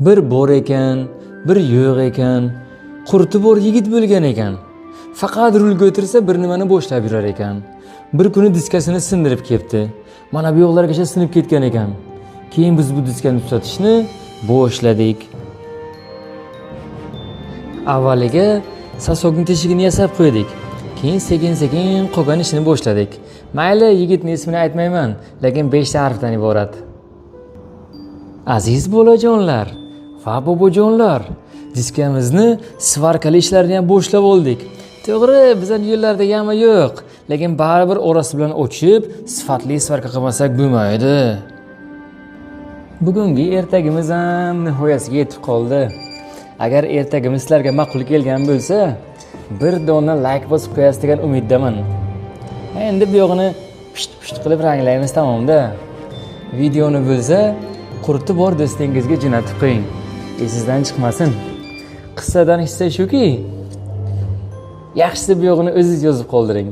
Bir bor ekan, bir yo'q ekan, qurti bor yigit bo'lgan ekan. Faqat rulga o'tirsa bir nimani boshlab yurar ekan. Bir kuni diskasini sindirib ketdi. Mana bu yoqlargacha sinib ketgan ekan. Keyin biz bu diskani tuzatishni boshladik. Avvaliga sasokning teshigini yasab qo'ydik. Keyin sekin-sekin qolgan ishini boshladik. Mayli, yigitning ismini aytmayman, lekin 5 ta harfdan iborat. Aziz bolajonlar va bobojonlar, diskamizni svarkali ishlarini ham boshlab oldik. To'g'ri, bizning yo'llarda yama yo'q, lekin baribir orasi bilan ochib, sifatli svarka qilmasak bo'lmaydi. Bugungi ertagimiz ham nihoyasiga yetib qoldi. Agar ertagimiz sizlarga ma'qul kelgan bo'lsa, bir dona like bosib qo'yasiz degan umiddaman. Endi bu yog'ini pisht-pisht qilib ranglaymiz tamomda. Videoni bo'lsa, qurti bor do'stingizga jo'natib qo'ying. Esingizdan chiqmasin. Qissadan hissa shuki, yaxshisi bu yog'ini o'zingiz yozib qoldiring.